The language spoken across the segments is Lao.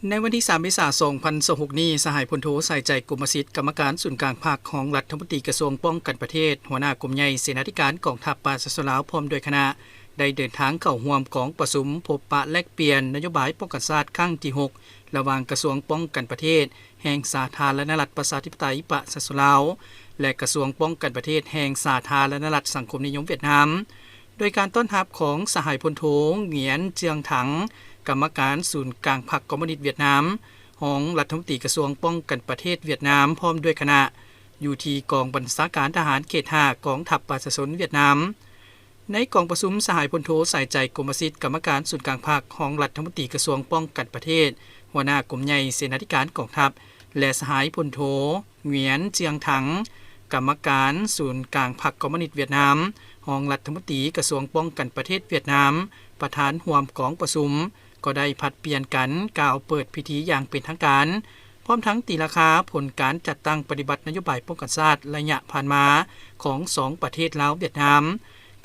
ໃນວັນທີສາມ ເມສາ ສອງພັນຊາວຫົກນີ້, ສະຫາຍພົນໂທ ສາຍໃຈ ກົມມະສິດ, ກຳມະການສູນກາງພັກ, ຮອງລັດຖະມົນຕີກະຊວງປ້ອງກັນປະເທດ, ຫົວໜ້າກົມໃຫຍ່ເສນາທິການກອງທັບປະຊາຊົນລາວ ພ້ອມດ້ວຍຄະນະ ໄດ້ເດີນທາງເຂົ້າຮ່ວມກອງປະຊຸມພົບປະແລກປ່ຽນນະໂຍບາຍປ້ອງກັນຊາດຄັ້ງທີຫົກ ລະຫວ່າງກະຊວງປ້ອງກັນປະເທດແຫ່ງສາທາລະນະລັດປະຊາທິປະໄຕປະຊາຊົນລາວ ແລະ ກະຊວງປ້ອງກັນປະເທດແຫ່ງສາທາລະນະລັດສັງຄົມນິຍົມຫວຽດນາມ. ໂດຍການຕ້ອນຮັບຂອງສະຫາຍພົນໂທ ຫງວຽນ ເຈືອງຖັງ, ກຳມະການສູນກາງພັກຄອມມູນິດຫວຽດນາມ, ຮອງລັດຖະມົນຕີກະຊວງປ້ອງກັນປະເທດຫວຽດນາມ ພ້ອມດ້ວຍຄະນະ ຢູ່ທີ່ກອງບັນຊາການທະຫານເຂດຫ້າ ກອງທັບປະຊາຊົນຫວຽດນາມ. ໃນກອງປະຊຸມ, ສະຫາຍພົນໂທ ສາຍໃຈ ກົມມະສິດ, ກຳມະການສູນກາງພັກ, ຮອງລັດຖະມົນຕີກະຊວງປ້ອງກັນປະເທດ, ຫົວໜ້າກົມໃຫຍ່ເສນາທິການກອງທັບ ແລະ ສະຫາຍພົນໂທ ຫງວຽນ ເຈືອງຖັງ, ກຳມະການສູນກາງພັກຄອມມູນິດຫວຽດນາມ, ຮອງລັດຖະມົນຕີກະຊວງປ້ອງກັນປະເທດຫວຽດນາມ, ປະທານຮ່ວມກອງປະຊຸມ, ກໍໄດ້ຜັດປ່ຽນກັນກ່າວເປີດພິທີຢ່າງເປັນທາງການ, ພ້ອມທັງຕີລາຄາຜົນການຈັດຕັ້ງປະຕິບັດນະໂຍບາຍປ້ອງກັນຊາດໄລຍະຜ່ານມາຂອງສອງປະເທດລາວ-ຫວຽດນາມ.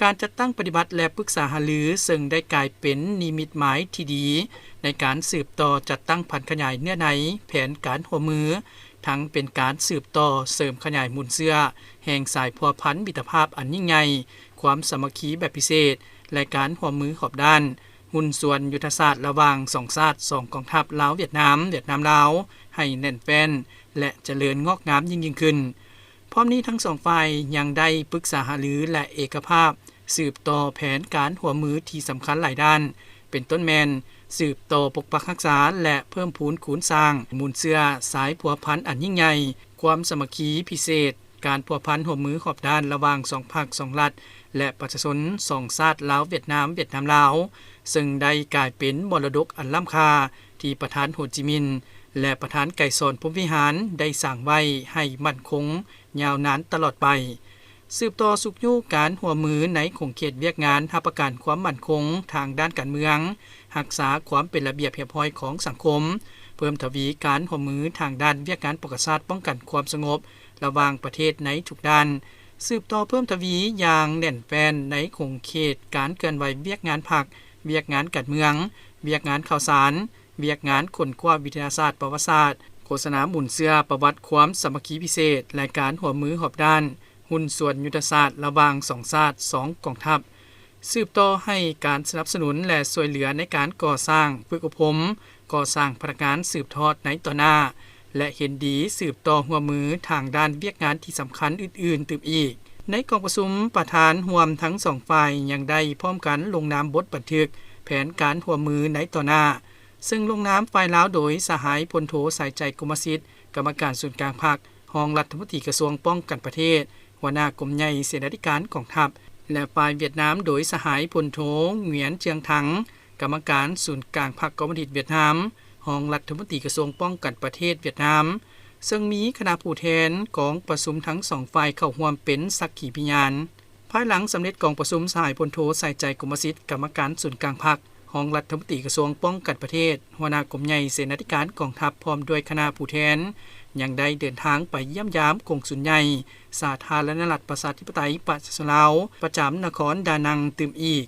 ການຈັດຕັ້ງປະຕິບັດ ແລະ ປຶກສາຫາລື ເຊິ່ງໄດ້ກາຍເປັນນິມິດໝາຍທີ່ດີໃນການສືບຕໍ່ຈັດຕັ້ງຜັນຂະຫຍາຍເນື້ອໃນແຜນການຮ່ວມມື, ທັງເປັນການສືບຕໍ່ເສີມຂະຫຍາຍມູນເຊື້ອແຫ່ງສາຍພົວພັນມິດຕະພາບອັນຍິ່ງໃຫຍ່, ຄວາມສາມັກຄີແບບພິເສດ ແລະ ການຮ່ວມມືຮອບດ້ານ, ຫຸ້ນສ່ວນຍຸດທະສາດລະຫວ່າງສອງຊາດ, ສອງກອງທັບ ລາວ-ຫວຽດນາມ, ຫວຽດນາມ-ລາວ ໃຫ້ແໜ້ນແຟ້ນ ແລະ ຈະເລີນງອກງາມຍິ່ງໆຂຶ້ນ. ພ້ອມນີ້ທັງສອງຝ່າຍຍັງໄດ້ປຶກສາຫາລື ແລະ ເອກະພາບ ສືບຕໍ່ແຜນການຮ່ວມມືທີ່ສຳຄັນຫຼາຍດ້ານ, ເປັນຕົ້ນແມ່ນ ສືບຕໍ່ປົກປັກຮັກສາ ແລະ ເພີ່ມພູນຄູນສ້າງມູນເຊື້ອສາຍພົວພັນອັນຍິ່ງໃຫຍ່, ຄວາມສາມັກຄີພິເສດ, ການພົວພັນຮ່ວມມືຮອບດ້ານລະຫວ່າງສອງພັກສອງລັດ ແລະ ປະຊາຊົນສອງຊາດ ລາວ-ຫວຽດນາມ, ຫວຽດນາມ-ລາວ, ເຊິ່ງໄດ້ກາຍເປັນມໍລະດົກອັນລ້ຳຄ່າທີ່ປະທານໂຮຈິມິນ ແລະ ປະທານໄກສອນ ພົມວິຫານ ໄດ້ສ້າງໄວ້ໃຫ້ໝັ້ນຄົງຍາວນານຕະຫຼອດໄປ. ສືບຕໍ່ຊຸກຍູ້ການຮ່ວມມືໃນຂົງເຂດວຽກງານຮັບປະກັນຄວາມໝັ້ນຄົງທາງດ້ານການເມືອງ, ຮັກສາຄວາມເປັນລະບຽບຮຽບຮ້ອຍຂອງສັງຄົມ, ເພີ່ມທະວີການຮ່ວມມືທາງດ້ານວຽກງານປ້ອງກັນຊາດ, ປ້ອງກັນຄວາມສະຫງົບລະຫວ່າງປະເທດໃນທຸກດ້ານ, ສືບຕໍ່ເພີ່ມທະວີຢ່າງແໜ້ນແຟ້ນໃນຂົງເຂດການເຄື່ອນໄຫວວຽກງານພັກ, ວຽກງານການເມືອງ, ວຽກງານຂ່າວສານ, ວຽກງານຄົ້ນຄວ້າວິທະຍາສາດປະຫວັດສາດ, ໂຄສະນາມູນເຊື້ອປະຫວັດຄວາມສາມັກຄີພິເສດ ແລະ ການຮ່ວມມືຮອບດ້ານ, ຫຸ້ນສ່ວນຍຸດທະສາດລະຫວ່າງສອງຊາດ, ສອງກອງທັບ, ສືບຕໍ່ໃຫ້ການສະໜັບສະໜູນ ແລະ ຊ່ວຍເຫຼືອໃນການກໍ່ສ້າງ, ຝຶກອົບຮົມ, ກໍ່ສ້າງພະນັກງານສືບທອດໃນຕໍ່ໜ້າ ແລະ ເຫັນດີສືບຕໍ່ຮ່ວມມືທາງດ້ານວຽກງານທີ່ສຳຄັນອື່ນໆຕື່ມອີກ. ໃນກອງປະຊຸມ, ປະທານຮ່ວມທັງສອງຝ່າຍຍັງໄດ້ພ້ອມກັນລົງນາມບົດບັນທຶກແຜນການຮ່ວມມືໃນຕໍ່ໜ້າ, ເຊິ່ງລົງນາມຝ່າຍລາວໂດຍສະຫາຍພົນໂທ ສາຍໃຈ ກົມມະສິດ, ກຳມະການສູນກາງພັກ, ຮອງລັດຖະມົນຕີກະຊວງປ້ອງກັນປະເທດ, ຫົວໜ້າກົມໃຫຍ່ເສນາທິການກອງທັບ ແລະ ຝ່າຍຫວຽດນາມໂດຍສະຫາຍພົນໂທ ຫງວຽນ ເຈືອງຖັງ, ກຳມະການສູນກາງພັກຄອມມູນິດຫວຽດນາມ, ຮອງລັດຖະມົນຕີກະຊວງປ້ອງກັນປະເທດຫວຽດນາມ, ເຊິ່ງມີຄະນະຜູ້ແທນກອງປະຊຸມທັງສອງຝ່າຍເຂົ້າຮ່ວມເປັນສັກຂີພະຍານ. ພາຍຫຼັງສຳເລັດກອງປະຊຸມ, ສະຫາຍພົນໂທ ສາຍໃຈ ກົມມະສິດ, ກຳມະການສູນກາງພັກ, ຮອງລັດຖະມົນຕີກະຊວງປ້ອງກັນປະເທດ, ຫົວໜ້າກົມໃຫຍ່ເສນາທິການກອງທັບ ພ້ອມດ້ວຍຄະນະຜູ້ແທນ ຍັງໄດ້ເດີນທາງໄປຢ້ຽມຢາມກົງສຸນໃຫຍ່ສາທາລະນະລັດປະຊາທິປະໄຕປະຊາຊົນລາວ ປະຈຳນະຄອນດານັງຕື່ມອີກ.